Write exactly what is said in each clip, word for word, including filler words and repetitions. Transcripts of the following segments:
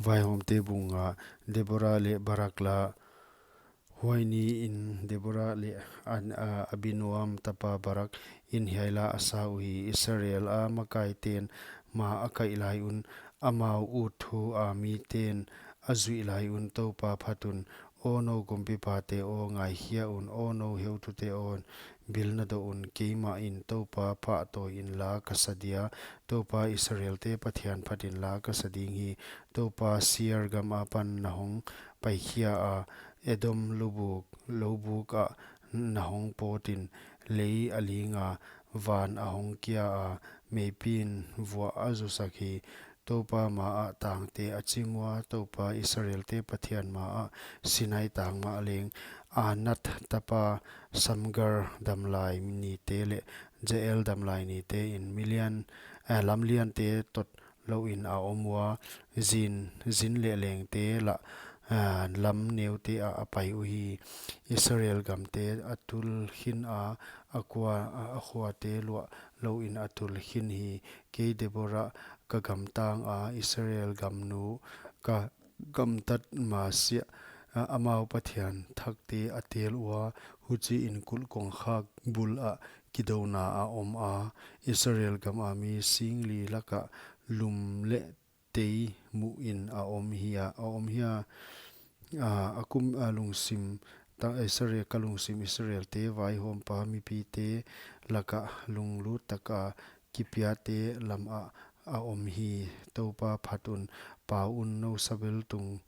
Vaihawmte bung nga. Deborah leh Barak la. Huai niin Deborah leh An-, a, Abinoam tapa Barak in hiai la a sa uhi. Israel a makaiten ma a kaih lai un, amau utthu a miten a zuih lai un, Toupa phat un. Aw nou kumpipate aw, ngaikhia un, aw nou heutute aw, bilna doh un, keimah in Toupa pahtawi in la ka sa dia, Toupa Israelte Pathian phat in la ka sa ding hi. Toupa Seir gam apan na hong paikhia a, Edom lubuk, lubuk ah na hong pawt in, lei a ling a, van a hong kia a, meipin vuah a zusak hi. Toupa ma ah tangte a chim ua, Toupa Israelte Pathian ma ah Sinai tang mah leng. Anat tapa Samgar damlai nite leh Jael damlai nite in milian, eh, lamliante tot lou in a om ua, Zin, Zin leh Lengte la, ah, lam neute ah a pai uhi. Israel gamte a tul khin a, a kua, a, a khuate luah lou in a tul khin hi. Kei Deborah ka gamtang a, Israel gamnu ka gamtat masiah, a, amau pathian thakte a tel ua, huchiin kulh kongkhak bul ah kidouna a om a, Israel gam a mi singli laka lum leh tei muh in a om hi a, a om hi a, a, a kum a lungsim ta Israel, ka lungsim Israelte vaihawmpa mipite laka lunglut taka kipiate lam ah a om hi. Toupa phat un, pau un, nou sabel tung,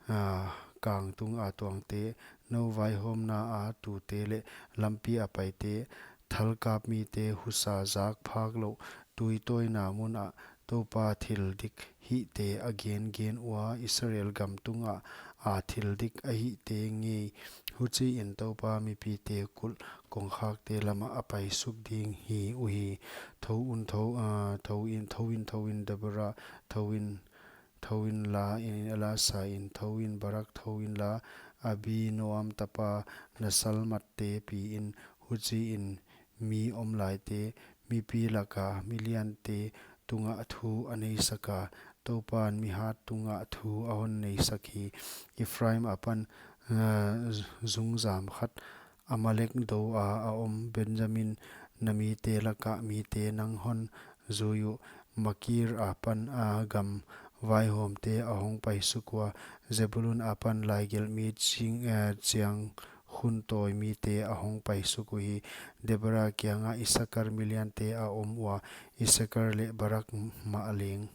a, kang tung a tuangte, nou vaihawmna a tute leh lampi a paite, thalkap mite, husa zak phak lou, tui tawina mun ah Toupa thil dik hihte a gengen ua, Israel gam tungah a thil dik a hihte ngei, huchiin Toupa mipite kulh kongkhakte lamah a paisuk ding hi uhi. Thou un, thou, a, thou in, thou in, thou in, Deborah, thou in, thou in la, in la sa in, thou in Barak, thou in la, Abinoam tapa na salmatte pi in, huchiin mi om laite, mipi laka miliante tungah thu a neisaka, Toupan mihat tungah thu a hon neisak hi. Ephraim apan, a, zungzam khat Amalek dou a a om, Benjamin na mite laka mite nang hon zui uh, Makir apan a gam vaihawmte a hong paisuk ua, Zebulun apan laigelh mi ching, a, chiang hun tawi mite a hong paisuk uhi. Deborah kianga Isakar miliante a om ua, Isakar leh Barak mah leng.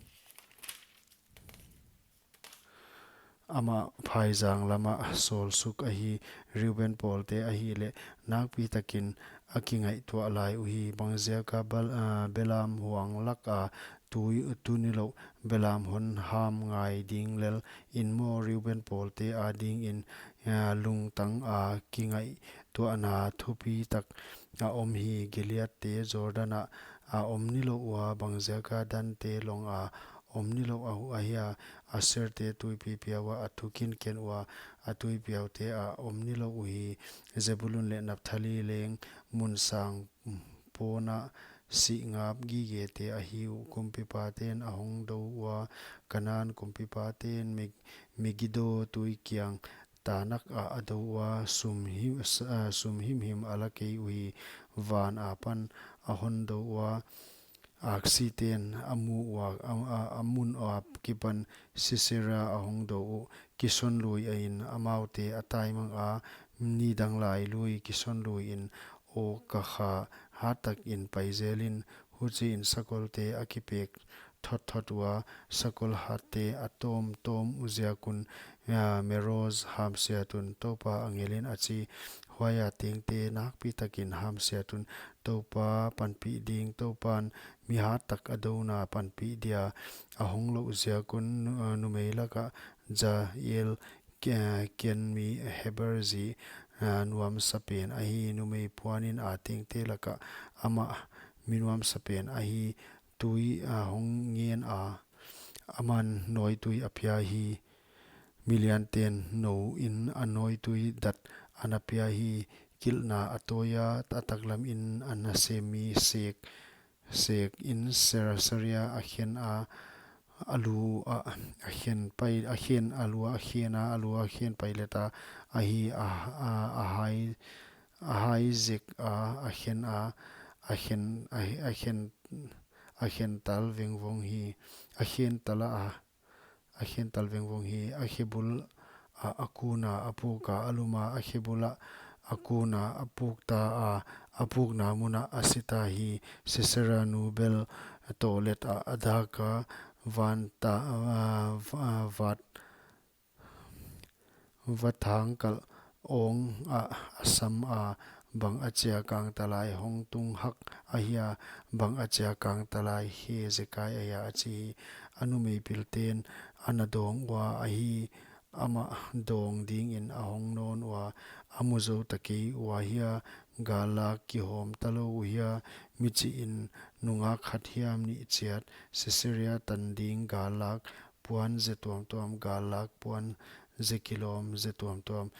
Amah phaizang lama sawlsuk ahi, Reuben pawlte ahihleh nakpi takin a kingaihtuah lai uhi. Bangziaka Bal-, a, belam huang laka tui, tuni lou belam hon ham ngai ding lel in maw, Reuben pawlte adingin, a, lungtang a kingaihtuahna thupi tak a om hi. Gileadte Jordan ah a om nilou ua, bangziaka Dante long a om nilou ahu ahia, Aserte tuipi piau ah a thukin ken ua, a tuipiaute a om nilou uhi. Zebulun leh Naphtali leng mun sang pawna sihngap gigete ahi uh. Kumpipaten a hong dou ua, Kanan kumpipaten Meg-, Megido tuikiang Taanak ah a dou ua, sum him, s-, a, sum himhim a la kei uhi. Van apan a hon dou ua, aksiten a mu ua, a, a, a mun akipan Sisera a hong dou uh. Kison lui a in amaute a taimang a, nidang lai lui Kison lui in, aw ka kha, hat takin pai zelin, huchiin sakolte a kipek thotthot ua, sakol hatte a tawmtawm uh ziak un, a, Meroz hamsiat un, Toupa angelin a chi. Huaia tengte nakpi takin hamsiat un, Toupa panpih ding, Toupan mihat tak a douna panpih dia a hong louh ziak un, nu-, a, numei laka Jael, Ke-, Ken mi Heber zi, a, nuamsa pen ahi. Numei puanin a tengte laka amah mi nuamsa pen ahi. Tui a hong ngen a, aman nawitui a pia hi. Milianten nou in a nawitui dat ana pia hi. Kilhna a tawi a, a taklam in ana sem mi sek, sek in Sisera a khen a, a lu a, a khen pai, a khen, a lu a khen a, a lu a khen pai leh ta, a hi a, a, a hai, a hai zek a, a khen a, a khen, a, a khen, a khen tal vengvong hi, a khen tal a, a khen tal vengvong hi, a khe bul a, a kun a, a puk a, a lum a, a khe bul a, a kun a, a puk ta a, a pukna mun ah a si ta hi. Sisera nu bel tawlet a, a dak a, van ta, a, va-, vat, va thangkalh awng a, a sam a, bang a chia kang ta lai, hong tung hak ahia, bang a chia kang ta lai, Hezekia ahia, a chi hi. A numei pilte'n a na dawng ua, a hi, amah dawng dingin a hong nawn ua, a mu zou ta kei ua hia, gallak kihawm ta lou uhia, mi chih in nungak khat hiam nih chiat, Sisera tan ding gallak puan ze tuamtuam, gallak puan ze kilawm ze tuamtuam,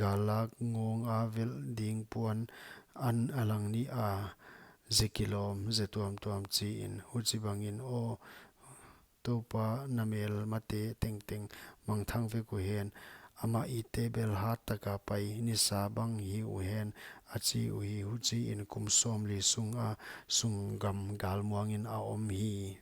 gallak ngawng a velh ding puan an a lang nih a, ze kilawm ze tuamtuam, chi in. Huchibangin aw Toupa, na melmate tengteng mangthang vek uhen, amah itte bel hat taka pai nisa bang hi uhen, a chi uhi. Huchiin kum sawmli sung a sumgam galmuangin a om hi.